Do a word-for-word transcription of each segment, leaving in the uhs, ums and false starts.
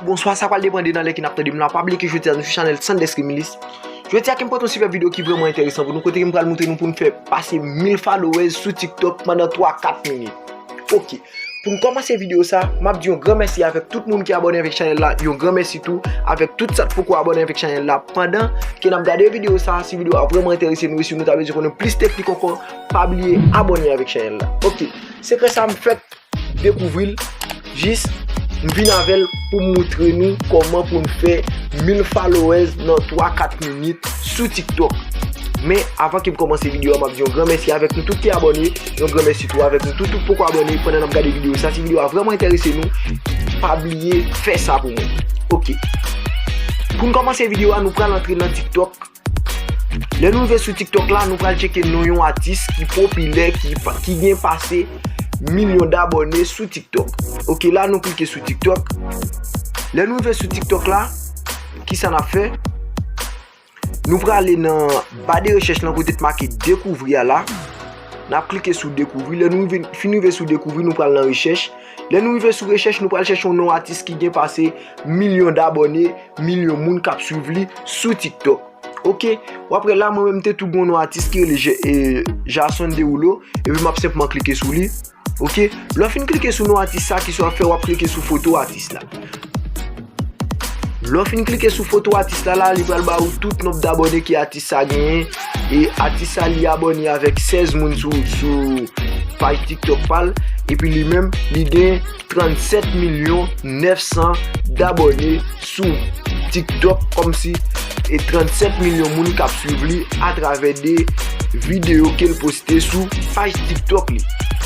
Bonswa, sa pral depann de nan lè ke n ap tande m la. Pa bliye ke jodi a nou sou chanèl Sanders Remilis. Jodi a ke m pote yon sipè videyo ki vrèman enteresan pou nou, kote ke m pral montre nou pou n fè pase mil followers sou TikTok pandan twa kat minit. Ok. Pou n kòmanse videyo sa, m ap di yon gran mèsi avèk tout moun ki abòne avèk chanèl la, yon gran mèsi tou avèk tout sa k poko abòne avèk chanèl la. Pandan ke n ap gade videyo sa, si videyo a vrèman enterese nou e si nou ta bezwen konnen plis teknik ankò, pa bliye abòne avèk chanèl la. Ok. Sekrè sa m fèk dekouvri l, jis m vin avè l pou m montre nou kòman pou n fè mil followers nan twa kat minit sou TikTok. Men, avan ke m kòmanse videyo a, m ap di yon gran mèsi avèk nou tout ki abòne, yon gran mèsi tou avèk nou tout, tout poko abòne pandan n ap gade videyo sa. Si videyo a vrèman enterese nou, pa bliye fè sa pou mwen. Ok. Pou n kòmanse videyo a, nou pral antre nan TikTok. Lè nou rive sou TikTok la, nou pral tcheke non yon atis ki popilè, ki, pa- ki gen pase milyon dabòne sou TikTok. Ok, la nou klike sou TikTok. Lè nou rive sou TikTok la, kisa n ap fè? Nou prale nan ba de rechèch lan kote t make dekouvri a la. N ap klike sou dekouvri. Lè nou rive, fin rive sou dekouvri, nou pral nan rechèch. Lè nou rive sou rechèch, nou pral chèche yon non atis ki gen pase milyon dabòne, milyon moun k ap swiv li sou TikTok. Ok, w ap wè la, mwen menm m te tou gen yon non atis ki rele Je- e, Jason Derulo, epi m ap senpman klike sou li. Ok, lè w fin klike sou non atis sa, kisa w ap fè, w ap klike sou foto atis la. Lè w fin klike sou foto atis la, la, li pral ba ou tout nonb dabòne ke atis sa genyen. E atis sa, li abòne avèk sèz moun sou, sou paj TikTok pa l. Epi li menm, li gen trannsèt milyon nèf san dabòne sou TikTok, kòmsi e trannsèt milyon moun k ap swiv li atravè de videyo ke l poste sou paj TikTok li.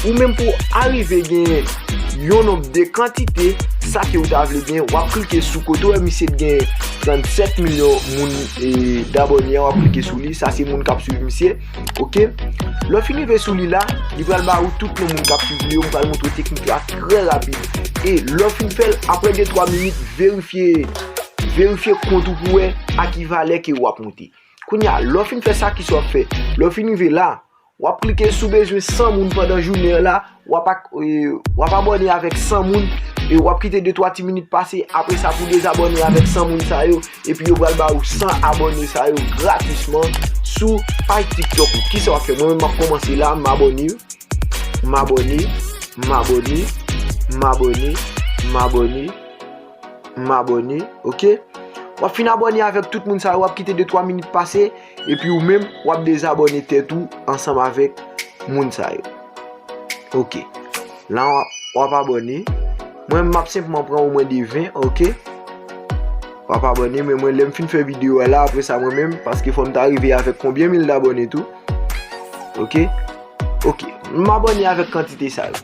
Ou menm pou w arive gen yon nonb de kantite sa ke w ta vle gen, w ap klike sou kote w wè misye t gen trannsèt milyon moun e dabòne a, w ap klike sou li, sa se moun k ap swiv misye. Ok. Lè w fin rive sou li la, li pral ba ou tout non moun k ap swiv li yo, m pral montre w teknik la trè rapid. E lè w fin fè l, apre de twa minit, verifye, verifye kont ou pou wè a ki valè ke w ap monte. Kounye a, lè w fin fè sa, kisa w ap fè? Lè w fin rive la, w ap klike sou bezwen san moun pandan jounen an la, w ap ak- e, w ap abòne avèk san moun, e w ap kite de twa ti minit pase, apre sa pou dezabòne avèk san moun sa yo, epi yo pral ba ou san abòne sa yo gratisman sou paj TikTok ou. Kisa w ap fè? Mwen menm m ap kòmanse la, m abòne, m abòne, m abòne, m abòne, m abòne, m abòne, ok? W ap fin abòne avèk tout moun sa yo, w ap kite de twa minit pase, epi ou menm, w ap dezabòne tèt ou ansanm avèk moun sa yo. Ok. La, w ap, w ap abòne. Mwen, m ap senpman pran omwen de ven, ok? W ap abòne, men mwen, lè m fin fè videyo a la, apre sa, mwen menm, paske fò m ta rive avèk konbyen mil dabòne tou. Ok? Ok. M abòne avèk kantite sa yo.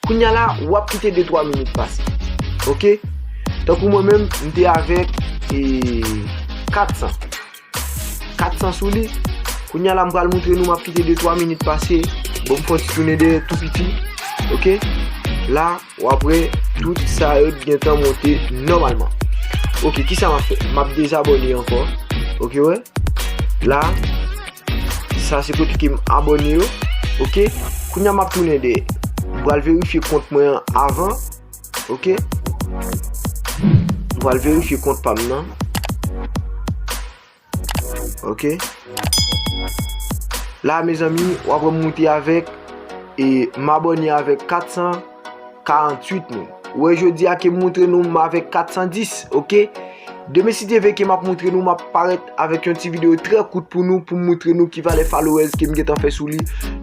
Kounye a la, w ap kite de twa minit pase. Ok? Tankou mwen menm, m te avèk, e, kat san. Kat san sou li. Kounye a la, m pral montre nou, m ap kite de twa minit pase. Bon, m fè yon ti tounen dèyè tou piti. Ok? La, w ap wè, tout sa yo t gentan monte nòmalman. Ok, kisa m ap fè? M ap dezabòne ankò. Ok, wè? La, sa se kote ke m abòne yo. Ok? Kounye a m ap tounen dèyè. M pral verifye kont mwen an avan. Ok? M pral verifye kont pa m nan. Ok? La, mezanmi, w ap wè m monte avèk, e m abòne avèk kat san karanntuit moun. Ou wè, jodi a ke m montre nou m avèk kat san dis, ok? Demen, si Dye vle, ke m ap montre nou, m ap parèt avèk yon ti videyo trè kout pou nou, pou m montre nou ki valè followers ke m gentan fè sou li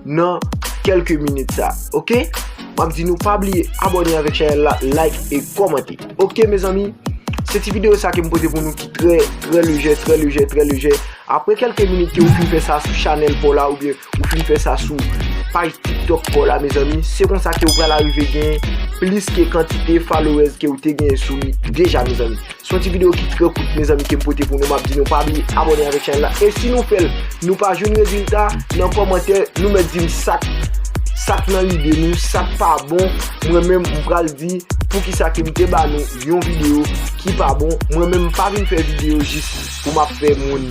nan kèlke minit sa, ok? M ap di nou pa bliye abòne avèk chanèl la, like e kòmante. Ok, mezanmi, se ti videyo sa ke m pote pou nou ki trè, trè lejè, trè lejè, trè lejè. Apre kèlke minit ke ou fin fè sa sou chanèl pa w la, oubyen ou fin fè sa sou paj TikTok pa w la, mezanmi, se konsa ke ou pral arive gen plis ke kantite followers ke ou te genyen sou li deja, mezanmi. Se yon ti videyo ki trè kout, mezanmi, ke m pote pou nou. M ap di nou pa bliye abòne avèk chanèl la. E si nou fè l, nou pa jwenn rezilta, nan kòmantè, nou mèt di m sa k, sa k nan lide nou, sa k pa bon. Mwen menm, m pral di poukisa ke m te ba nou yon videyo ki pa bon. Mwen menm, m pa vin fè videyo jis pou m ap fè moun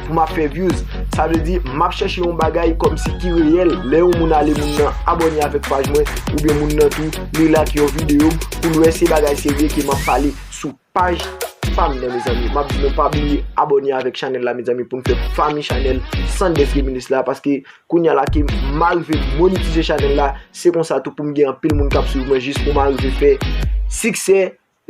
pou m ap fè views. Sa vle di, m ap chèche yon bagay kòmsi ki reyèl. Lè yon moun ale, moun nan abòne avèk paj mwen, oubyen moun nan tou, li like yon videyo m, pou l wè se bagay serye ke m ap pale sou paj pa m nan, mezanmi. M ap di nou pa bliye abòne avèk chanèl la, mezanmi, pou n fè fanmi chanèl Sanders Gaming List la, paske kounye a la ke m arive monetize chanèl la, se konsa tou pou m gen anpil moun k ap swiv mwen jis pou m arive fè siksè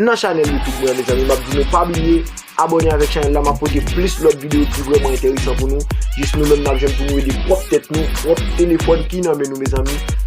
nan chanèl YouTube mwen, mezanmi. M ap di nou pa bliye abòne avèk chanèl la, m ap pote plis lòt videyo ki vrèman enteresan pou nou. Jis nou menm n ap jwenn pou nou ede pwòp tèt nou, pwòp telefòn ki nan men nou, mezanmi.